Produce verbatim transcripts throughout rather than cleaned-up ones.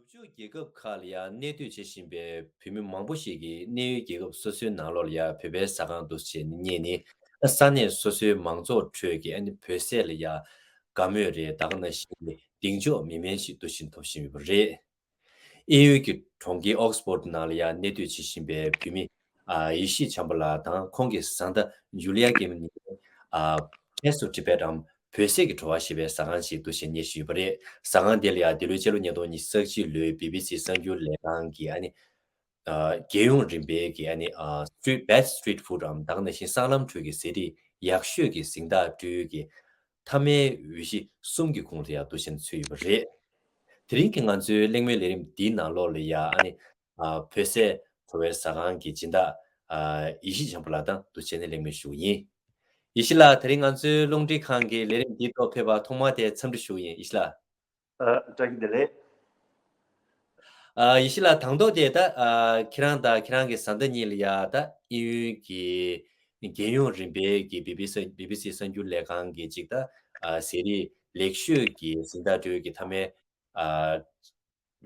ཕྱོགས་རྒྱལ་ཁབ་ཁག་ལ་ཡང་གནས་སྡོད་བྱེད་བཞིན་པའི་བོད་མི་མང་པོ་ཞིག་གིས་གནས་ཡུལ་རྒྱལ་ཁབ་སོ་སོའི་ནང་ལོགས་ལ་ཡང་བོད་པའི་ཟ་ཁང་འདུ་བྱེད་གཉེར་ནས་ས་གནས་སོ་སོའི་མང་ཚོགས་ཁྲོད་ཀྱི་ཨ་ནི་བོད་ཟས་ལ་ཡང་དགའ་མོས་རེད། ད་ག་ནང་བཞིན་གདེང་འཇོག་མི་དམན་ཞིག་འདུ་བཞིན་ཐོབ་བཞིན་ཡོད་པ་རེད། དབྱིན་ཡུལ་གྱི་གྲོང་ཁྱེར་ཨོག་སི་ཕོར་ཌི་ནང་ལ་ཡང་གནས་སྡོད་བྱེད་བཞིན་པའི་བོད་མི་ཨ་ཡེ་ཤེས་བྱམས་པ་ལགས་དང་ཁོང་གི་བཟའ་ཟླ་ཇུ་ལི་ཡ་ཀེམ་གཉིས་ཨ་Taste of Tibet འམ་བོད་ཟས་ཀྱི་བྲོ་བ་ཞེས་པའི་ཟ་ཁང་ཞིག་འདུ་བྱེད་གཉེར་བཞིན་ཡོད་པ་རེད། ཟ་ཁང་དེ་ལ་ཡང་འདི་ལོའི་སྤྱི་ལོ་ཉིས་སྟོང་ཉི་ཤུ་རྩ་གཅིག་ལོའི་བི་བི་སི་གསར་འགྱུར་ལས་ཁང་གི་ཨ་ནི་ཨ་རྒྱལ་ཡོངས་རིམ་པའི་གི་ཨ་ནི་ཨ་Street Best Street Food འམ་ད་ག་ནང་བཞིན་སྲང་ལམ་ཁྲོད་ཀྱི་ཟས་རིགས་ཡག་ཤོས་ཀྱི་གཟེངས་རྟགས་སྤྲོད་ཀྱི་མཐའ་མའི་འོས་གཞི་གསུམ་གྱི་ཁོངས་སུ་ཡང་འདུ་བྱེད་ཚུད་ཡོད་པ་རེད། དེ་རིང་གི་ང་ཚོའི་གླེང་མོལ་ལས་རིམ་འདིའི་ནང་ལོགས་ལ་ཡང་ཨ་ནི་ཨ་བོད་ཟས་བྲོ་བའི་ཟ་ཁང་གི་སྦྱིན་བདག་ཨ་ཡེ་ཤེས་བྱམས་པ་ལགས་དང་འདུ་བྱེད་ནས་གླེང་མོལ་ཞུ་གི་ཡིན། ཡེ་ཤེས་ལགས། དེ་རིང་ང་ཚོའི་རླུང་འཕྲིན་ཁང་གི་ལས་རིམ་འདིའི་ཐོག་ཕེབས་པར་ཐོག་མར་དེ་འཚམས་འདྲི་ཞུ་གི་ཡིན། ཡེ་ཤེས་ལགས། ཨ། བཀྲ་ཤིས་བདེ་ལེགས། ཨ། ཡེ་ཤེས་ལགས། དང་ཐོག་དེ་ད་ཨ་ཁྱེད་རང་དང་ཁྱེད་རང་གི་བཟའ་ཟླ་གཉིས་ལ་ཡ་ད་དབྱིན་ཡུལ་གྱི་རྒྱལ་ཡོངས་རིམ་པའི་གི་བི་བི་སི་བི་བི་སི་གསར་འགྱུར་ལས་ཁང་གི་ཅིག་ད་ཨ་ཟས་རིགས་ལེགས་ཤོས་ཀྱི་གཟེངས་རྟགས་སྤྲོད་ཀྱི་མཐའ་མའི་ཨ་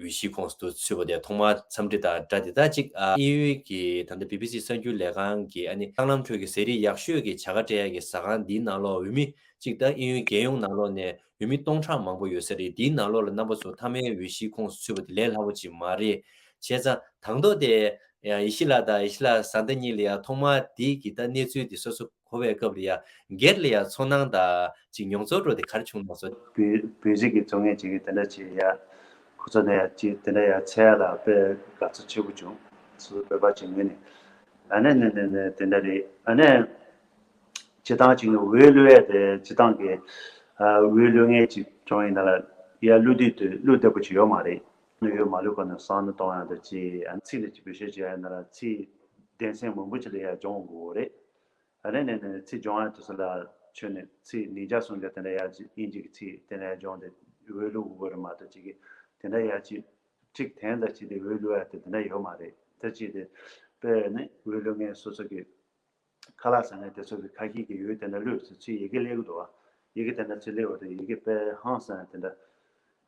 འོས་གཞིའི་ཁོངས་སུ་ཚུད་པ་དེ་ཐོག་མར་འཚམས་འདྲི་དང་སྦྲགས་ཏེ། ད་ཅིག་ཨ་དབྱིན་ཡུལ་གྱི་ད་ལྟ་བི་བི་སི་གསར་འགྱུར་ལས་ཁང་གི་ཨ་ནི་སྲང་ལམ་ཁྲོད་ཀྱི་ཟས་རིགས་ཡག་ཤོས་ཀྱི་བྱ་དགའ་སྤྲད་ཡ་གི་ཟ་ཁང་འདིའི་ནང་ལོགས་འོས་མི་ཅིག་ད་དབྱིན་ཡུལ་རྒྱལ་ཡོངས་ནང་ལོགས་ནས་འོས་མི་སྟོང་ཕྲག་མང་པོ་ཡོད་ས་རེད། འདིའི་ནང་ལོགས་ལ་རྣམ་པ་ཚོ་མཐའ་མའི་འོས་གཞིའི་ཁོངས་སུ་ཚུད་པ་དེ་ལས་སླ་པོ་ཅིག་མ་རེད། བྱས་ཙང་དང་ཐོག་དེ་ཡ་ཡེ་ཤེས་ལགས་དང་ཡེ་ཤེས་ལགས་བཟའ་ཟླ་གཉིས་ལ་ཡ་ཐོག་མར་འདི་གི་ད་གནས་ཚུལ་འདི་སོ་སོ་གོ་བའི་སྐབས་ལ་ཡ་སྒེར་ལ་ཡ་ཚོར་སྣང་དང་ཅིག་མྱོང་ཚོར་འདྲ་དེ་ག་རེ་བྱུང་སོང་། བོད་བོད་ཟས་ཀྱི་བཙོང་མཁན་ཅིག་གིས་དེ་འདྲ་བྱས་ཡ་ཁོ་ཚོ་ནས་ཡ་ཅིག་དེ་འདྲ་ཡ་འཚོལ་ཡ་ལ་དཔེ་དགའ་ཚོར་ཆེ་པོ་བྱུང་། སོ་སོ་བོད་པ་ཅིག་ངོས་ནས། ཨ་ནི་ནི་ནི་ནི་དེ་འདྲ་རེད། ཨ་ནི་སྤྱིར་བཏང་ཅིག་ནི་འོས་བླུག་ཡ་དེ་སྤྱིར་བཏང་གི་ཨ་འོས་བླུག་མཁན་ཅིག་བྱུང་ཡིན་ན་ལ་ཡ་བླུག་དུས་དེ་བླུག་བདེ་པོ་ཅིག་ཡོད་མ་རེད། ཡོད་མ་བླུག་གོང་ནས་བསམ་བློ་གཏོང་ཡ་དེ་ཅིག་ཨ་ནི་ཚིག་ལ་ཅིག་བེད་སྤྱོད་བྱེད་ཡ་ཡིན་ན་ལ་ཚིག་སྡེ་ཚན་མང་པོ་ཅིག་ལ་ཡ་སྦྱོང་དགོས་རེད། ཨ་ནི་ནི་ནི་ཚིག་སྦྱོང་ཡ་དུས་སུ་ལ་ཁྱོད་ནི་ཚིག་ཉིས་བརྒྱ་སུམ་བརྒྱ་དེ་འདྲ་ཡ་ཅིག་དབྱིན་ཇི་གི་ཚིག་དེ་འདྲ་ཡ་སྦྱོང་དེ་འོས་བླུག་དགོས་རེད་མ་གཏོགས་ཅིག་གི་དེ་འདྲ་ཡ་ཅིག་ཁྲིག་དན་ད་ཅིག་དེ་འོས་བླུག་ཡ་དེ་དེ་འདྲ་ཡོད་མ་རེད། ད་ཅིག་དེ་དཔེ་ནི་འོས་བླུག་མཁན་སོ་སོ་གི་ཁ་ལག་ཟ་མཁན་དེ་ཚོ་གི་ཁ་ཤས་ཀྱི་འོས་དེ་འདྲ་བླུགས་ཚེ་ཚུར་ཡི་གེ་སླེབས་ཀྱི་འདུག་བ། ཡི་གེ་དེ་འདྲ་ཚུར་སླེབས་པ་དེ་ཡི་གེ་དཔེ་ཧང་སང་དེ་འདྲ།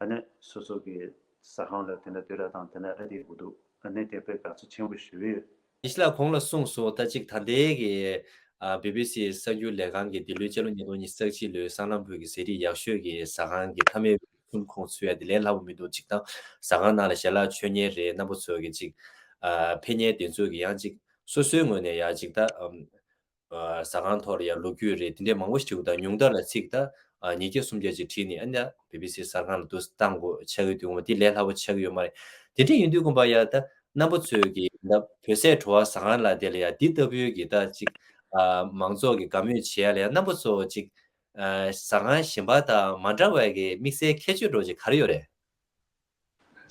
ཨ་ནི་སོ་སོ་གི་ཟ་ཁང་ལ་དེ་འདྲ་སྡོད་ར་དང་དེ་འདྲ་ཨ་དེ་དགོས་འདུག་ཨ་ནི་དེ་དཔེ་དགའ་ཚོར་ཆེན་པོ་ཞེ་པོ་ཡོད། ཡེ་ཤེས་ལགས་གོང་ལ་གསུངས་སོང་། ད་ཅིག་ད་ལྟའི་གི་ཨ་བི་བི་སི་གསར་འགྱུར་ལས་ཁང་གི་འདི་ལོའི་སྤྱི་ལོ་ཉིས་སྟོང་ཉི་ཤུ་རྩ་གཅིག་ལོའི་སྲང་ལམ་བར་གྱི་ཟས་རིགས་ཡག་ཤོས་ཀྱི་ཟ་ཁང་གི་མཐའ་མའི་གསུམ་ཁོངས་ཚུད་ཡ་དེ་ལས་སླ་པོ་མི་འདུག་ཅིག་དང་ཟ་ཁང་ནང་ལ་ཞལ་ལག་མཆོད་མཁན་རེད། རྣམ་པ་ཚོ་གི་ཅིག་ཨ་ཕེབས་མཁན་དེ་ཚོ་གི་ཡང་ཅིག་སོ་སོའི་ངོས་ནས་ཡང་ཅིག་ད་ཨམ་ཨ་ཟ་ཁང་ཐོག་ལ་ཡང་ལོ་རྒྱུས་རེད། དེ་འདྲའི་མང་པོ་ཞིག་བྲིས་འདུག་ད་ཉུང་མཐར་ལ་ཚིག་ད་ཨ་ཉིས་བརྒྱ་སུམ་བརྒྱ་ཅིག་བྲིས་ནས་ཨ་ནི་བི་བི་སི་ཟ་ཁང་ལ་འདུག་སེ་བཏང་དགོས་ཆགས་ཀྱི་འདུག་མ་དེ་ལས་སླ་པོ་ཆགས་ཀྱི་ཡོད་མ་རེད། དེ་འདྲ་ཡིན་དུས་ཁོམ་པ་ཡ་ད་རྣམ་པ་ཚོས་ཀྱི་ད་བོད་ཟས་བྲོ་བ་ཟ་ཁང་ལ་དེ་ལ་ཡ་འདི་ལྟ་བུའི་གི་ད་ཅིག་ཨ་མང་ཚོགས་ཀྱི་དགའ་མོས་བྱེད་ཡ་ལ་ཡ་རྣམ་པ་ཚོ་ཅིག་ཨ་ཟ་ཁང་གཞན་པ་དང་མ་འདྲ་བའི་གི་དམིགས་བསལ་ཁྱད་ཆོས་འདྲ་ཅིག་ག་རེ་ཡོད་རེད།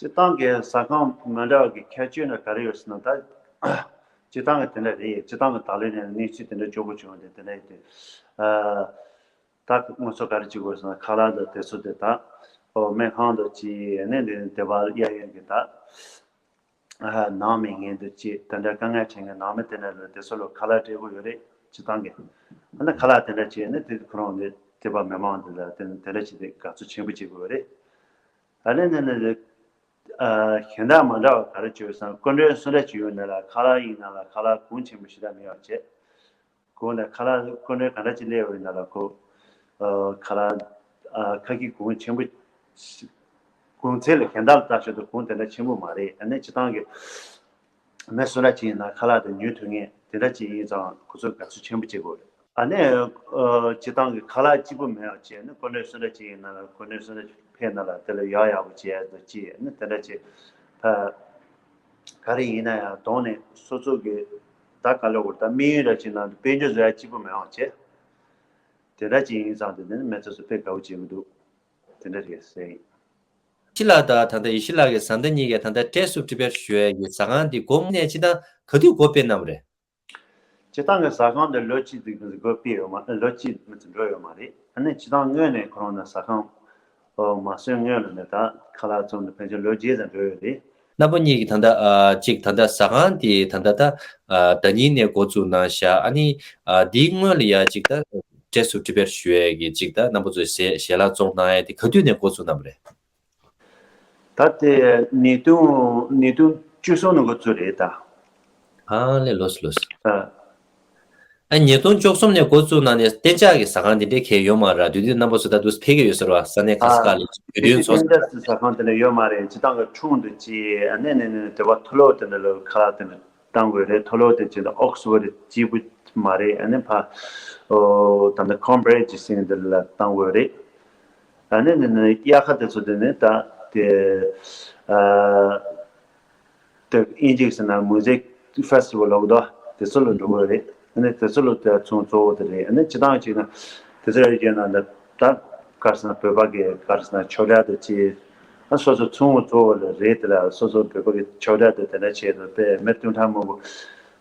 སྤྱིར་བཏང་གི་ཟ་ཁང་མ་འདྲ་བ་གི་ཁྱད་ཆོས་ནི་ག་རེ་ཡོད་ཟེར་ན། ད་སྤྱིར་བཏང་གི་དེ་འདྲ་རེད། སྤྱིར་བཏང་གི་ད་ལོ་ནས་གནས་ཚུལ་དེ་འདྲ་སྐྱོ་པོ་བྱུང་བ་དེ་དེ་འདྲ་ཡིན་དུས། ཨ་ད་ང་ཚོ་ག་རེ་བྱེད་དགོས་ཟེར་ན་ཁ་ལག་དང་དེ་ཚོ་དེ་ད་ཨོ་སྨན་ཁང་དང་ཅི་ནས་འདི་སྡེ་བ་གཡས་གཡོན་གྱི་ད་ཨ་ནང་མི་ངན་དང་ཅི་དེ་འདྲ་དཀའ་ངལ་འཕྲད་མཁན་ནང་མི་དེ་འདྲ་ལ་དེ་ཚོ་ལ་ཁ་ལག་སྤྲད་དགོས་ཡོད་རེད། སྤྱིར་བཏང་གི་ཨ་ནི་ཁ་ལག་དེ་འདྲ་བྱས་ནས་དེ་ཁོ་རང་ནས་སྡེ་བ་མི་མང་དེ་ལ་དེ་དེ་འདྲ་བྱས་ཏེ་དགའ་ཚོར་ཆེན་པོ་བྱེད་དགོས་ཡོད་རེད། ཨ་ནི་ནི་ནི་ཨ་གཞན་དག་མ་འདྲ་བ་ག་རེ་བྱོས་སམ། སྐུ་མགྲོན་སུ་འདྲ་ཅིག་ཡོང་ན་ལ་ཁ་ལག་ཡིན་ན་ལ་ཁ་ལག་གོང་ཆེན་པོ་ཞེ་དྲག་མེད་པ་བྱས། གོང་ནས་ཁ་ལག་སྐུ་མགྲོན་ག་འདྲ་ཅིག་སླེབས་ཡོང་ན་ལ་ཁོ་ཨ་ཁ་ལག་ཨ་ཁ་ཁྱི་གོང་ཆེན་པོ་གོང་ཚད་ལ་གཞན་དག་ལ་ལྟ་ཞོར་དུ་གོང་དེ་འདྲ་ཆེན་པོ་མ་རེད། ཨ་ནི་སྤྱིར་བཏང་གི་མི་སུ་འདྲ་ཅིག་ཡིན་ན་ཁ་ལག་དེ་ཉོ་ཐུབ་མཁན་དེ་འདྲ་ཅིག་ཡིན་ཙང་ཁོ་ཚོས་དགའ་བསུ་ཆེན་པོ་བྱེད་དགོས་རེད། ཨ་ནི་ཨ་སྤྱིར་བཏང་གི་ཁ་ལག་སྐྱིད་པོ་མེད་པ་བྱས་ནས་སྐུ་མགྲོན་སུ་འདྲ་ཅིག་ཡིན་ན་སྐུ་མགྲོན་སུ་འདྲ་ཅིག་ཕེབས་ན་ལ་དེ་ལ་ཡག་ཡག་པོ་བྱས་འདུག་ཅིག་ཨ་ནི་དེ་འདྲ་ཅིག་ད་ག་རེ་ཡིན་ན་ཡང་གདོང་ནས་སོ་སོ་གི་ད་ག་ལ་བོར་ད་དམིགས་ཡུལ་འདྲ་ཅིག་ནང་དུ་དཔལ་འབྱོར་བཟོ་ཡ་སྐྱིད་པོ་མེད་པ་བྱས། དེ་འདྲ་ཅིག་ཡིན་ཙང་དེ་ནི་མི་ཚོ་ཚོ་དཔེ་དགའ་བོ་བྱེད་ཀྱི་འདུག་དེ་འདྲ་རེད་ཟེར་ཡིན། ཡེ་ཤེས་ལགས་དང་ད་ལྟ་ཡེ་ཤེས་ལགས་ཀྱི་བཟའ་ཟླ་གཉིས་ཀས་ད་ལྟ་Taste of Tibet ཞུ་ཡས་ཀྱི་ཟ་ཁང་འདི་སྒོ་ནས་སྤྱིར་བཏང་ག་དུས་སྒོ་ཕྱེ་གནང་བ་རེད། སྤྱིར་བཏང་གི་ཟ་ཁང་འདི་ལོ་གཅིག་ཙམ་སྒོ་ཕྱེ་ཡོད་མ་ལོ་གཅིག་མི་ཚོ་འགྲོ་ཡོད་མ་རེད། ཨ་ནི་སྤྱིར་བཏང་སྔོན་ནས་ཁོ་རང་ནས་ཟ་ཁང་ཨོ་མ་སོན་སྔོན་ལ་ནས་ད་ཁ་ལག་བཙོང་ནས་ཕལ་ཆེར་ལོ་བརྒྱད་ཙམ་འགྲོ་ཡོད་རེད། རྣམ་པ་གཉིས་ཀྱིས་ད་ལྟ་ཨ་གཅིག་ད་ལྟ་ཟ་ཁང་དེ་ད་ལྟ་ད་ཨ་ཟླ་ཉིན་ནས་འགོ་བཙུགས་གནང་ཤག་ཨ་ནི་ཨ་དེའི་སྔོན་ལ་ཡ་གཅིག་ད་Taste of Tibet ཞུ་ཡས་ཀྱི་གཅིག་ད་རྣམ་པ་ཚོས་ཞལ་ཞལ་ལག་བཙོང་གནང་ཡས་དེ་ག་དུས་ནས་འགོ་བཙུགས་གནང་བ་རེད། ད་དེ་ཉིས་སྟོང་ཉིས་སྟོང་བཅུ་གསུམ་ནས་འགོ་བཙུགས་རེད་ད། ཨ་ལེ་ལོས་ལོས། ཨ། ཨ་ཉིས་སྟོང་བཅུ་གསུམ་ནས་འགོ་བཙུགས་ན་ནས་གཏན་འཇགས་ཀྱི་ཟ་ཁང་དེ་འདྲའི་གས་ཡོད་མ་རེད། དུས་དུས་རྣམ་པ་ཚོ་ད་དུས་ཕེབས་ཀྱི་ཡོད་ཟེར་བ། ས་གནས་ཁ་ས་ཁག་ལ་དུས་རྒྱུན་ཚོགས། གཏན་འཇགས་ཀྱི་ཟ་ཁང་དེ་འདྲ་ཡོད་མ་རེད། སྤྱི་བཏང་གི་ཁྲོམ་དུ་ཅི་ཨ་ནེ་ནེ་ནེ་དེ་བ་མཐོ་སློབ་དེ་འདྲ་ལ་ཁ་ལག་དེ་འདྲ་བཏང་དགོས་རེད། མཐོ་སློབ་དེ་ཅི་ད་ཨོག་སི་ཕོར་གཅིག་པུ་མ་རེད། ཨ་ནེ་ཕ་ཨོ་ད་ནི་ཁོམ་བྷི་རིཇ་ཟེར་དེ་ལ་བཏང་དགོས་རེད། ཨ་ནེ་ནེ་ནེ་དབྱར་ཁ་དེ་ཚོ་དེ་ནི་ད་དེ་ཨ། དེ་ཨིན་ཇིའི་ཟེར་ན་མུ་ཟིག་ཕེ་སི་ཊི་བལ་ལབ་དོ། དེ་ཚོ་ལ་འགྲོ་གི་རེད། ཨ་ནི་དེ་ཚོ་ལ་དེ་ཚོང་གཙོ་བོ་དེ་རེད། ཨ་ནི་སྤྱི་བཏང་བྱས་ན་དེ་ཚོ་ལ་བརྗོད་ན་ད་ག་རེ་ཟེར་ན་བོད་པ་གི་ག་རེ་ཟེར་ན་ཆོས་གྲྭ་དེ་ཅི་ཨ་སོ་སོ་ཚོང་གཙོ་བོ་ལ་རེད། དེ་ལ་སོ་སོ་བོད་པ་གི་ཆོས་གྲྭ་དེ་དེ་འདྲ་བྱས་དུས་དཔེ་མི་སྟོང་ཕྲག་མང་པོ་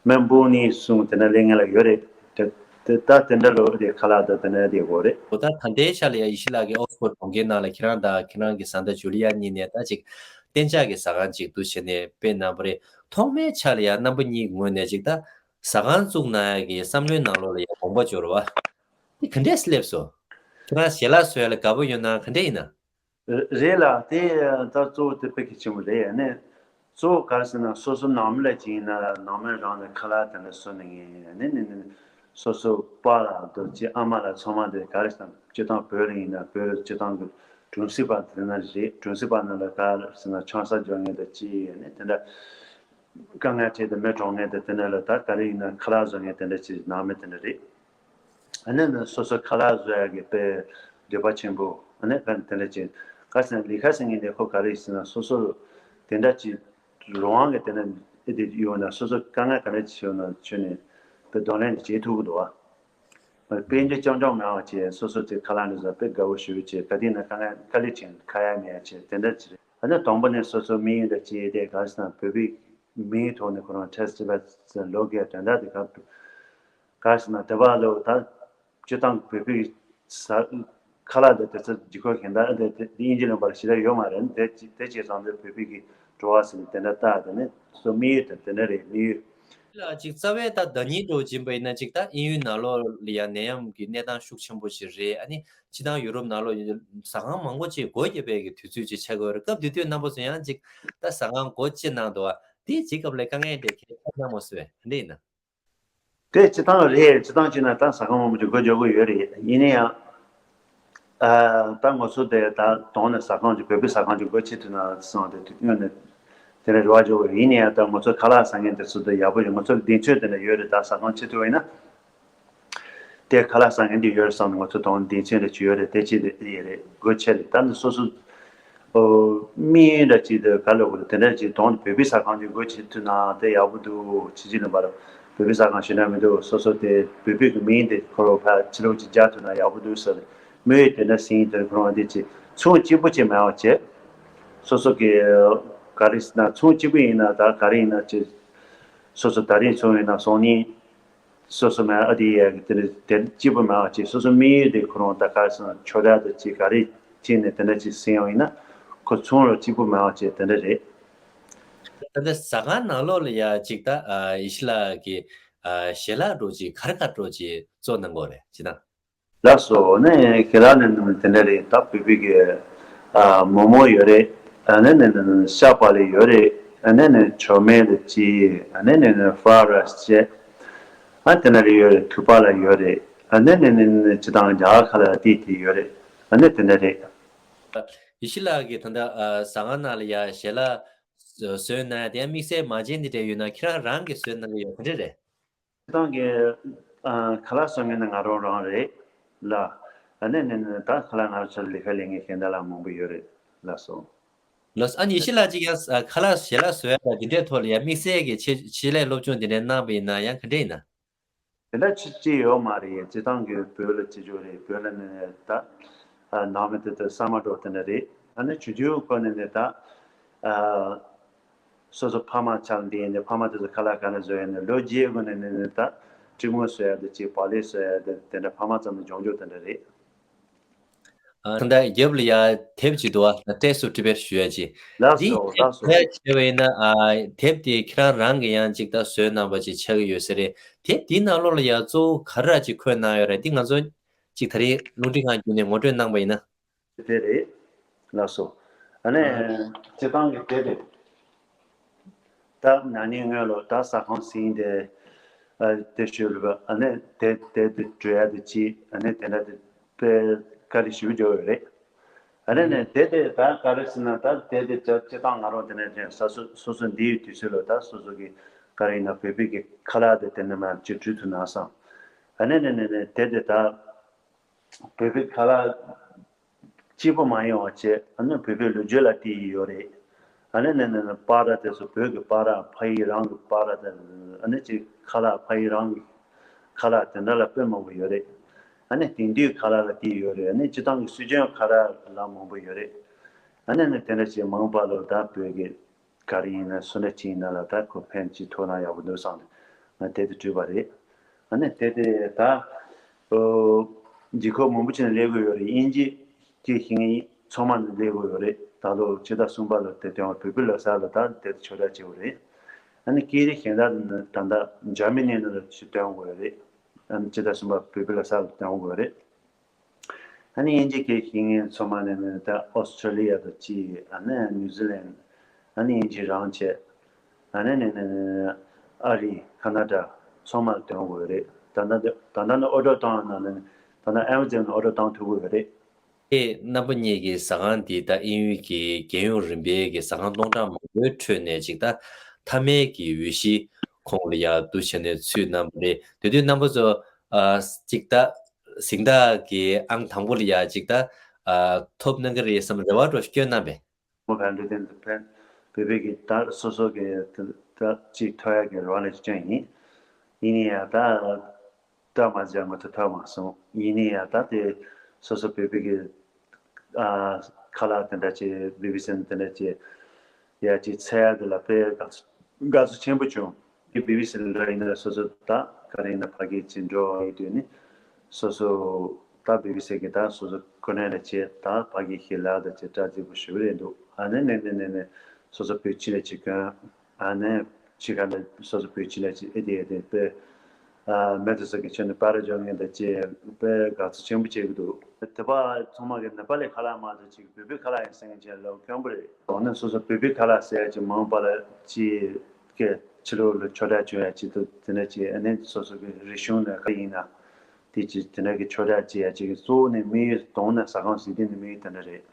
མི་འབུམ་གཉིས་གསུམ་དེ་འདྲ་སླེབས་མཁན་ལ་ཡོད་རེད། དེ་དེ་ད་དེ་འདྲ་ལོ་དེ་ཁ་ལག་དང་དེ་འདྲ་དེ་དགོས་རེད། འོ་ད་ད་ལྟའི་ཆ་ལ་ཡ་ཡེ་ཤེས་ལགས་ཀྱིས་ཨོག་སི་ཕོར་གྲོང་ཁྱེར་ནང་ལ་ཁྱེད་རང་དང་ཁྱེད་རང་གི་བཟའ་ཟླ་ཇུ་ལི་ཡ་གཉིས་ནས་ད་ཅིག་གཏན་འཇགས་ཀྱི་ཟ་ཁང་ཅིག་འདུག་བྱས་ནས་སྤེལ་གནང་བ་རེད། ཐོག་མའི་ཆ་ལ་ཡ་རྣམ་པ་གཉིས་ཀྱི་ངོས་ནས་ཅིག་ད་ཟ་ཁང་བཙུགས་གནང་ཡ་གི་བསམ་བློའི་ནང་ལོགས་ལ་ཡ་དགོངས་པ་འབྱོར་བ་དེ་ག་འདྲས་སླེབས་སོང་། ཁྱེད་རང་ཞལ་ལག་བཟོ་ཡ་ལ་དགའ་པོ་ཡོད་ན་ག་འདྲས་ཡིན་ན། རེད་ལ་དེ་ད་གཙོ་བོ་དེ་དཔེ་གལ་ཆེན་པོ་རེད། ཨ་ནི་གཙོ་བོ་ག་རེ་ཟེར་ན་སོ་སོ་ནང་མི་ལ་ཅིག་ཡིན་ན་ནང་མི་རང་ལ་ཁ་ལག་དེ་འདྲ་བཟོ་ནས་ངས་ཨ་ནི་ནི་ནི་སོ་སོ་པ་ལ་དོ་ཅི་ཨ་མ་ལ་ཚང་མ་དེ་ག་རེ་ཟེར་ན་སྤྱི་བཏང་བོད་ལ་ཡིན་ན་བོད་ལ་སྤྱི་བཏང་གི་གྲོང་གསེབ་པ་དེ་འདྲ་རེད། གྲོང་གསེབ་པ་རྣམས་ལ་ག་རེ་ཟེར་ན་ཆང་ས་འཇོག་མཁན་དང་ཅི་ཨ་ནི་དེ་འདྲ་དཀའ་ངལ་འཕྲད་དེ་མི་གྲོངས་མཁན་དང་དེ་འདྲ་ལ་ད་ག་རེ་ཡིན་ན་ཁ་ལག་བཟོ་མཁན་དེ་འདྲ་ཅིག་ནང་མི་དེ་འདྲ་རེད། ཨ་ནི་ནི་སོ་སོ་ཁ་ལག་བཟོ་ཡ་གི་དཔེ་འདོད་པ་ཆེན་པོ། ཨ་ནི་ག་དེ་འདྲ་ཅིག་ག་ཟེར་ན་ལི་ཁ་ཟེར་མཁན་དེ་ཁོ་ག་རེ་ཟེར་ན་སོ་སོ་དེ་འདྲ་ཅིག་རང་དབང་གི་དེ་འདྲ་ཨེ་དེ་ཡོད་ན་སོ་སོ་དཀའ་ངལ་ག་འདྲ་ཅིག་ཡོད་ན་ཁྱོན་ནས་དེ་གདོང་ལེན་བྱེད་ཐུབ་ཀྱི་འདུག་བ། དཔལ་འབྱོར་རྐྱང་རྐྱང་མེད་པ་བྱས་སོ་སོ་དེ་ཁ་ལག་འདི་བཟོ་དཔེ་དགའ་བོ་ཞུ་བྱས་ག་དེ་ན་དཀའ་ངལ་དཀའ་ལས་ཆེན་ཁ་ཡ་མེད་ཡ་བྱས་དེ་འདྲ་ཅིག་རེད། ཨ་ནི་དང་པོ་ནས་སོ་སོ་དམིགས་ཡུལ་དང་བཅས་ཏེ་ག་ཟེར་ན་བོད་པའི་མིའི་ཐོག་ནས་ཁོ་རང་ཁྲེས་ཅི་བ་ལོ་རྒྱུས་དོན་དག་དེ་ག་ག་ཟེར་ན་དེ་བ་ལོ་ད་སྤྱི་བཏང་བོད་པའི་ས་ཁ་ལག་དེ་དེ་ཚོ་ལྗིད་ཁོག་གཞན་དག་དེ་དེ་དབྱིན་ཇི་ལུང་པར་ཞེ་དྲག་ཡོད་མ་རེད། དེ་ཅི་དེ་བྱས་ཙང་དེ་བོད་པའི་གི་བྲོ་བ་ཟེར་ནས་དེ་འདྲ་བཏགས་དེ་ནས་སོ་དམིགས་ཡུལ་དེ་དེ་འདྲ་རེད། དམིགས་ཡུལ། ལ་ཅིག་རྩ་བའི་ད་ཟླ་ཉིན་འགྲོ་བཞིན་པ་ཡིན་ན་ཅིག་ད་དབྱིན་ཡུལ་ནང་ལོགས་ལ་ཡང་ནད་ཡམས་ཀྱི་གནས་སྟངས་ཤུགས་ཆེན་པོ་ཞིག་རེད། ཨ་ནི་ཕྱི་ནང་ཡུ་རོབ་ནང་ལོགས་ཟ་ཁང་མང་པོ་ཅིག་སྒོ་བརྒྱབ་པའི་གི་དུས་ཚོད་ཅིག་ཆགས་ཀྱི་ཡོད་རེད། སྐབས་དེ་དུས་རྣམ་པ་ཚོ་ཡང་ཅིག་ད་ཟ་ཁང་སྒོ་ཕྱེ་གནང་འདུག་བ། དེའི་རྗེས་སྐབས་ལ་དཀའ་ངལ་དེ་གས་འཕྲད་གནང་མ་སོང་བས་དེ་འདྲ་ཡིན་ན། དེ་སྤྱི་བཏང་རེད། སྤྱི་བཏང་བྱས་ན་ད་ཟ་ཁང་མང་པོ་ཅིག་སྒོ་རྒྱག་གི་ཡོད་རེད། ཡིན་ན་ཡང་ཨ་ད་ང་ཚོ་དེ་ད་དོང་ནས་ཟ་ཁང་ཅིག་བོད་པའི་ཟ་ཁང་ཅིག་སྒོ་ཕྱེ་ཐུབ་ན་བསམ་སྟེ་དུས་སྔོན་ནས་དེ་འདྲ་རེ་བ་འཇོག་གི་ཡོད། ཡིན་ན་ཡང་ད་ང་ཚོ་ཁ་ལག་ཟ་མཁན་དེ་ཚོ་ད་ཡག་པོ་ཡོད། ང་ཚོ་ལ་གདེང་ཚོད་དེ་འདྲ་ཡོད་རེད། ད་ཟ་ཁང་ཕྱེ་ཐུབ་པ་ཡིན་ན། དེ་ཁ་ལག་ཟ་མཁན་དེ་ཡོད་རེད་བསམ་ནས་ང་ཚོ་དོན་གདེང་ཚོད་རེ་ཅིག་ཡོད་རེད། དེ་ཅི་རེད་ཡེ་རེད་སྒོ་ཕྱེ་རེད། ད་ནི་སོ་སོ་ཨོ་མི་འདྲ་ཅིག་དེ་ག་ལ་གོ་དེ་འདྲ་ཅིག་དོན་བོད་པའི་ཟ་ཁང་ཅིག་སྒོ་ཕྱེ་ཐུབ་ན་དེ་ཡག་པོ་འདུག་ཕྱི་རྒྱལ་ལ་བར་བོད་པའི་ཟ་ཁང་ཞེ་དྲག་མི་འདུག་སོ་སོ་དེ་བོད་པའི་གི་མིང་དེ་ཁོ་རང་ཕར་ཕྱི་ལོགས་ཅིག་རྒྱག་ཐུབ་ན་ཡག་པོ་འདུག་ཟེར་མི་ཡོད་དེ་འདྲ་ཟིན་དེ་ཁོ་རང་དེ་ཅིག་ཚོང་གཅིག་པུ་ཅིག་མེད་པ་བྱས་སོ་སོ་གི་ག་རེ་ཟེར་ན་ཚོང་གཅིག་པུ་ཡིན་ན་ད་ག་རེ་ཡིན་ན་ཅིག་སོ་སོ་ད་རེས་ཚོང་ཡིན་ན་སང་ཉིན། སོ་སོ་མ་ཨ་དེ་ཡ་གི་དེ་འདྲ་དེ་གཅིག་པུ་མ་བ་ཅིག་སོ་སོ་དམིགས་ཡུལ་དེ་ཁོ་རང་ད་ག་རེ་ཟེར་ན་ཆོས་གྲྭ་དང་ཅིག་ག་རེ་བྱས་ནས་དེ་འདྲ་ཅིག་ཟིན་ཡོང་ཡིན་ན་ཁོ་ཚོང་ལ་གཅིག་པུ་མ་བ་ཅིག་དེ་འདྲ་རེད། ད་ལྟ་ཟ་ཁང་ནང་ལོགས་ལ་ཡ་ཅིག་ད་ཨ་ཡེ་ཤེས་ལགས་ཀྱི་ཨ་ཞལ་ལག་འདྲ་ཅིག་ག་རེ་ག་འདྲ་ཅིག་བཙོང་གནང་གི་ཡོད་རེད་ཅེ་ན། ལགས་སོ། ནས་ཁྱེད་རང་ནས་དེ་འདྲ་རེད། ད་བོད་པའི་གི་ཨ་མོག་མོག་ཡོད་རེད། ཨ་ནས་ནས་ནས་ཤ་བག་ལེབ་ཡོད་རེད། ཨ་ནས་ནས་ཆོ་མེད་དང་ཅིག་ཨ་ནས་ནས་ནས་ཧྥ་རའི་རའི་སི་བྱས། ཨ་དེ་འདྲ་རེ་ཡོད་རེད། ཐུག་པ་ལ་ཡོད་རེད། ཨ་ནས་ནས་ནས་ནས་སྤྱི་བཏང་རྒྱ་གར་ཁ་ལག་དེ་དེ་ཡོད་རེད། ཨ་ནས་དེ་འདྲ་རེད། ཡེ་ཤེས་ལགས་ཀྱིས་ད་ལྟ་ཨ་ཟ་ཁང་ནང་ལ་ཡ་ཞལ་ལག་བཟོས་གནང་ཡ་དེ་ཡང་དམིགས་བསལ་མ་བྱན་དེ་འདྲ་ཡོད་ན་ཁྱེད་རང་རང་གིས་བཟོས་གནང་གི་ཡོད་ག་འདྲ་རེད། སྤྱི་བཏང་གི་ཨ་ཁ་ལག་བཟོ་མཁན་ནི་ང་རང་རང་རེད་ལ། ཨ་ནས་ནས་ནས་ད་ཁ་ལག་ང་རང་ཚོར་ལས་ཀ་ལས་མཁན་གཞན་དག་ལ་མང་པོ་ཡོད་རེད་ལགས་སོ། ལགས་སོ། ཨ་ནི་ཡེ་ཤེས་ལགས་ཅིག་ཡང་ཨ་ཁ་ལག་ཞལ་ལག་བཟོ་ཡ་དང་འདི་འདྲའི་ཐོག་ལ་ཡང་དམིགས་བསལ་གྱི་ཆེད་ཆེད་ལས་སློབ་སྦྱོང་འདི་འདྲའི་གནང་བ་ཡིན་ན་ཡང་ག་འདྲ་ཡིན་ན། དེ་འདྲ་ཅི་ཅི་ཡོད་མ་རེད། སྤྱི་བཏང་གི་བོད་ལ་ཅི་ཅོ་རེད། བོད་ལ་ནས་ནས་ད་ཨ་ནང་མི་དེ་ཚོ་ས་མ་འགྲོ་དེ་འདྲ་རེད། ཨ་ནི་ཆུང་ཆུང་ཁོ་ནས་ནས་ད་ཨ། སོ་སོ་ཕ་མ་ཆགས་འདི་ནས་ཕ་མ་དེ་ཚོ་ཁ་ལག་ག་ནས་བཟོ་ཡ་ནས་ལོ་རྒྱས་དགོས་ནས་ནས་ནས་ད་སྤྲི་མོ་བཟོ་ཡ་དེ་ཅིག་བག་ལེབ་བཟོ་ཡ་དེ་དེ་འདྲ་ཕ་མ་ཙམ་ནས་སྦྱོང་རྒྱུ་དེ་འདྲ་རེད། ཨ་ད་ལྟ་རྒྱབ་ལ་ཡ་དེབ་ཅིག་འདུག་ཨ། Taste of Tibet ཞུ་ཡ་ཅིག་ལགས་འདི་སོ་ལགས་སོ། དེབ་བྱས་པ་ཡིན་ན་ཨ་དེབ་དེ་ཁྱེད་རང་རང་གི་ཡང་ཅིག་ད་བཟོས་གནང་པ་ཅིག་ཆགས་ཀྱི་ཡོད་ས་རེད། དེབ་དེའི་ནང་ལོགས་ལ་ཡ་གཙོ་བོ་ག་རེ་ར་ཅིག་འཁོད་གནང་ཡོད་རེད། འདི་ང་ཚོ་ཅིག་ད་རེས་རླུང་འཕྲིན་ཁང་བརྒྱུད་ནས་ངོ་སྤྲོད་གནང་པ་ཡིན་ན། དེ་རེད། ལགས་སོ། ཨ་ནི་སྤྱིར་བཏང་གི་དེབ་དེ། ད་ན་ནིང་སྔོན་ལ་ད་ཟ་ཁང་ཟིན་ཏེ། ཨ་དེ་ཞུ་རུ་ཨ་ནི་དེ་དེ་དེ་འགྲོ་ཡ་དེ་ཅི་ཨ་ནི་དེ་འདྲ་དེ་དཔེ་བཀའ་དྲིན་ཞུ་འགྲོ་ཡོད་རེད། ཨ་ནི་ནི་དེ་དེ་ད་ག་རེ་ཟེར་ན་ད་དེ་དེ་ཅ་སྤྱིར་བཏང་ང་རང་དེ་ནས་ཅན་ས་སོ་སོ་སོ་འདིའི་དུས་ཚོད་ལ་ད་སོ་སོ་གི་ག་རེ་ཡིན་ན་བོད་པའི་གི་ཁ་ལག་དེ་དེ་ནས་མ་ཅི་བྲིས་ཐུབ་ན་བསམ། ཨ་ནི་ནི་ནི་ནི་དེ་དེ་ད་བོད་པའི་ཁ་ལག་སྐྱིད་པོ་མ་ཡོང་བ་བྱས། ཨ་ནི་བོད་པའི་ལོ་རྒྱུས་ལ་བལྟས་ཡོད་རེད། ཨ་ནི་ནི་ནི་ནི་པར་དེ་ཚོ་བོད་ཀྱི་པར་ཕ་ཡུལ་རང་གི་པར་དེ་ཨ་ནི་ཅིག་ཁ་ལག་ཕ་ཡུལ་རང་གི་ཁ་ལག་དེ་འདྲ་ལ་དཔེ་མང་པོ་ཡོད་རེད། ཨ་ནི་དེང་དུས་ཁ་ལག་ལ་བལྟས་ཡོད་རེད། ཨ་ནི་སྤྱིར་བཏང་གི་སྲོལ་རྒྱུན་ཁ་ལག་ལ་མང་པོ་ཡོད་རེད། ཨ་ནི་ནི་དེ་འདྲ་བྱས་མང་པ་ལ་ད་བོད་ཀྱི་ག་རེ་ཡིན་ན་སུ་འདྲ་ཅིག་ཡིན་ན་ལ་ད་ཁོ་ཕན་ཅིག་ཐོགས་ན་ཡག་པོ་འདུག་བསམ་ནས་ང་དེ་དེ་བྲིས་པ་རེད། ཨ་ནི་དེ་དེ་ད་ལྗིད་ཁོག་མང་པོ་ཅིག་ནས་སླེབས་དགོས་ཡོད་རེད། དབྱིན་ཇི་སྐད་ཤེས་མཁན་ཚང་མ་ནས་སླེབས་དགོས་ཡོད་རེད། ད་ལོ་ཕྱི་ཟླ་གསུམ་པ་ལ་དེ་སྟོན་པ་བོད་པའི་ལོ་གསར་ལ་ད་དེ་དེ་ཕྱོགས་བསྒྲགས་བྱེད་དགོས་རེད། ཨ་ནི་སྐད་རིགས་གཞན་དག་ནི་ད་ལྟ་འཇར་མ་ནི་ནང་ལ་ཅིག་སྟོན་དགོས་རེད། ཨ་ནི་ཕྱི་ཟླ་གསུམ་པ་བོད་པའི་ལོ་གསར་ལ་སྟོན་དགོས་རེད། ཨ་ནི་དབྱིན་ཇི་སྐད་ཤེས་མཁན་ཚང་མ་ནས་ནི་ད་ཨོ་སི་ཁྲི་ལི་ཡ་དང་གཅིག་ཨ་ནི་ནིའུ་ཛི་ལན། ཨ་ནི་དབྱིན་ཇི་རང་བྱས། ཨ་ནི་ནི་ནི་ནི་ཨ་རི་ཁ་ན་ཌ་ཚང་མར་སྟོན་དགོས་རེད། ད་ལྟ་འདི་ད་ལྟ་ནི་ཨོ་ཌར་བཏང་ན་ནི་ད་ལྟ་ཨེ་མ་ཛོན་ནས་ཨོ་ཌར་བཏང་ཐུབ་ཀྱི་ཡོད་རེད། ཨེ་རྣམ་པ་གཉིས་ཀྱི་ཟ་ཁང་འདི་ད་དབྱིན་ཡུལ་གྱི་རྒྱལ་ཡོངས་རིམ་པའི་གི་ཟ་ཁང་སྟོང་ཕྲག་མང་པོའི་ཁྲོད་ནས་ཅིག་ད་མཐའ་མའི་གི་འོས་གཞི་ཁོངས་ལ་ཡ་བསྡུ་བྱས་ནས་ཚུད་གནང་བ་རེད། དེ་དུས་རྣམ་པ་ཚོ་ཨ་ཅིག་ད་གཟེངས་རྟགས་ཀྱི་ཨང་དང་པོ་ལ་ཡ་ཅིག་ད་ཨ་ཐོབ་གནང་གི་རེད་བསམ་རེ་བ་འདྲ་བོ་ཞིག་བསྐྱོན་གནང་པས། མོ་བན་འདྲ་དེ་ཚོ་ཕན་བོད་པའི་གི་ད་སོ་སོ་གི་ད་ཅིག་ཐོབ་ཡག་གི་རེ་བ་ལ་ཅིག་བསྐྱོན་ཡིན། ཡིན་ནའི་ཡང་ད་སྐྲག་མ་བྱས་ང་ཚོ་ཐོབ་མ་སོང་། ཡིན་ནའི་ཡང་ད་དེ་སོ་སོ་བོད་པའི་གི་ཨ་ཁ་ལག་དེ་འདྲ་ཅིག་བི་བི་སི་ནས་དེ་འདྲ་ཅིག་ཡ་ཅིག་འཚོལ་ཡག་དེ་ལ་དཔེ་དགའ་ཚོར་དགའ་ཚོར་ཆེན་པོ་བྱུང་། དེ་བི་བི་སི་ལ་ཡིན་ན་སོ་སོ་ད་ག་རེ་ཡིན་ན་ཕ་གི་ཅིག་འགྲོ་ཡོད་དུས་ནི་སོ་སོ་ད་བི་བི་སི་གི་ད་སོ་སོ་གོ་གནས་ལ་བྱས། ད་ཕ་གི་ཤི་ལ་ད་ཅིག་སྐྲག་ཚིག་པོ་ཞུ་རེད་འདུག་ཨ་ནི་ནི་ནི་ནི་ནི་སོ་སོ་བོད་ཕྱི་ལ་ཅིག་གོན། ཨ་ནི་ཕྱི་ཁ་ལ་སོ་སོ་བོད་ཕྱི་ལ་ཅིག་ཨེ་དེ་ཨེ་དེ་དཔེ་ཨ་མེད་དུ་ས་གི་ཆོས་ནི་པར་འཇོག་མཁན་དང་བཅས་དཔེ་དགའ་ཚོར་ཆེན་པོ་བྱེད་ཀྱི་འདུག་དེ་པ་ཚང་མ་གི་ནེ་པ་ལི་ཁ་ལག་མ་གཏོགས་ཅིག་བོད་པའི་ཁ་ལག་ཡིན་ཟེར་མཁན་ཅིག་ལབ་དཀོན་པོ་རེད། འོ་ན་སོ་སོ་བོད་པའི་ཁ་ལག་ཟེར་ཡ་ཅིག་མང་པ་ལ་ཅིག་གི་ཕྱི་ལོགས་ལ་ཕྱོགས་བསྒྲགས་བྱུང་ཡ་ཅིག་འདུག་དེ་ནས་ཅིག་ཨ་ནི་སོ་སོ་གི་རིག་གཞུང་ནས་ག་ཡིན་ན་དེ་ཅིག་དེ་འདྲ་གི་ཕྱོགས་བསྒྲགས་བྱེད་ཡ་ཅིག་གི་གཙོ་བོ་ནི་དམིགས་ཡུལ་དང་ནི་ཟ་ཁང་ཟིན་དེ་ནི་དམིགས་ཡུལ་དེ་འདྲ་རེད།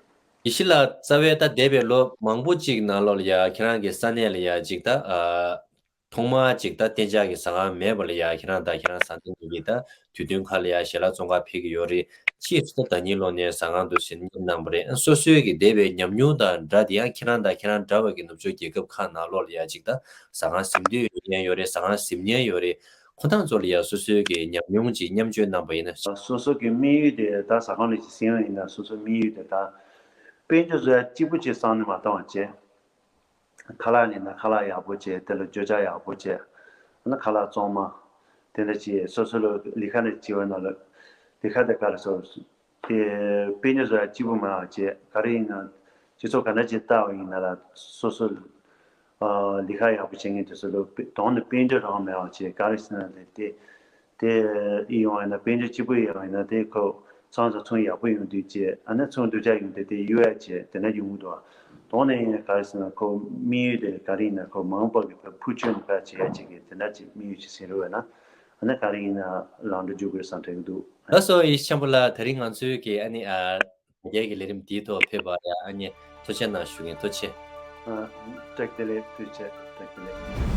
ཡེ་ཤེས་ལགས་རྩ་བའི་ད་འདས་པའི་ལོ་མང་པོ་ཅིག་ནང་ལོགས་ལ་ཡ་ཁྱེད་རང་གི་ས་གནས་ལ་ཡ་ཅིག་ད་ཨ་ཐོག་མར་ཅིག་ད་གཏན་འཇགས་ཀྱི་ཟ་ཁང་མེད་པ་ལ་ཡ་ཁྱེད་རང་དང་ཁྱེད་རང་བཟའ་ཟླ་གཉིས་ཀྱིས་ད་དུས་སྟོན་ཁག་ལ་ཡ་ཞལ་ལག་བཙོང་གར་ཕེབས་ཀྱི་ཡོད་རེད། ཕྱིས་སུ་ད་ཟླ་ཉིན་ལོག་ནས་ཟ་ཁང་དུ་ཕྱིན་གནང་བ་རེད། སོ་སོའི་གི་འདས་པའི་ཉམས་མྱོང་དང་འདྲ་དེ་ཡང་ཁྱེད་རང་དང་ཁྱེད་རང་འདྲ་བ་གི་ནུབ་ཕྱོགས་རྒྱལ་ཁབ་ཁག་ནང་ལོགས་ལ་ཡ་ཅིག་ད་ཟ་ཁང་ཟིན་འདོད་ཡོད་མཁན་ཡོད་རེད། ཟ་ཁང་ཟིན་མཁན་ཡོད་རེད། ཁོ་ཐང་ཚོ་ལ་ཡ་སོ་སོའི་གི་ཉམས་མྱོང་ཅིག་མཉམ་སྤྱོད་གནང་པ་ཡིན་ན། སོ་སོ་གི་དམིགས་ཡུལ་དེ་ད་ཟ་ཁང་ལ་ཅིག་ཟིན་པ་ཡིན་ན་སོ་སོའི་དམིགས་ཡུལ་དེ་ད་དཔལ་འབྱོར་བཟོ་ཡ་གཅིག་པུ་ཅིག་བསམ་ནས་མ་བཏང་བ་བྱས། ཁ་ལག་ཡིན་ན་ཁ་ལག་ཡག་པོ་བྱས། དེ་ལ་བརྗོད་བྱ་ཡག་པོ་བྱས། ཨ་ནི་ཁ་ལག་བཙོང་མ་དེ་འདྲ་བྱས། སོ་སོ་ལ་ལས་ཀ་ནས་བྱེད་པ་ན་ལ་ལས་ཀ་དེ་ག་རེ་ཟེར་དེ་དཔེ་ཉོ་བཟོ་ཡ་གཅིག་པུ་མ་བྱས། ག་རེ་ཡིན་ན་སྤྱི་ཚོགས་ག་འདྲ་ཅིག་ལྟ་བ་ཡིན་ན་ལ་སོ་སོ་ལ་ལས་ཀ་ཡག་པོ་བྱེད་མཁན་དེ་ཚོ་ལ་དོན་ནི་དཔལ་འབྱོར་རང་མེད་པ་བྱས། ག་རེ་ཟེར་ན་དེ་དེ་དེ་ཡོང་བ་ཡིན་ན་དཔལ་འབྱོར་གཅིག་པུ་ཡོང་བ་ཡིན་ན་དེ་ཁོ་ཚང་ས་ཚོང་ཡག་པོ་ཡོང་དུས་བྱས། ཨ་ནི་ཚོང་སྡུག་ཅག་ཡོང་དུས་དེ་གཡུག་ཡ་བྱས་དེ་འདྲ་ཡོང་གི་འདུག་དོན་ནི་ག་རེ་ཟེར་ན་ཁོ་དམིགས་ཡུལ་དེ་ག་རེ་ཡིན་ན་ཁོ་མ་འོངས་པ་གི་ཕུགས་ཆེན་ལ་ཕར་བྱེད་ཡ་ཅིག་གི་དེ་འདྲ་ཅིག་དམིགས་ཡུལ་ཅིག་ཟིན་རུ་བས་ན། ཨ་ནི་ག་རེ་ཡིན་ན་ལམ་འགྲོ་རྒྱུག་དགོས་བསམ་དྲན་གྱི་འདུག་ལགས་སོ། ཡེ་ཤེས་ཆེན་པོ་ལགས། དེ་རིང་ང་ཚོའི་གི་ཨ་ནི་ཨ་དྲ་རྒྱའི་གི་ལས་རིམ་འདིའི་ཐོག་ཕེབས་པར་ཡ་ཨ་ནི་ཐུགས་རྗེ་གནང་ཞུ་གི་ཡིན། ཐུགས་རྗེ་ཆེ། ཨ། བཀྲ་ཤིས་བདེ་ལེགས། ཐུགས་རྗེ་ཆེ། བཀྲ་ཤིས་བདེ་ལེགས།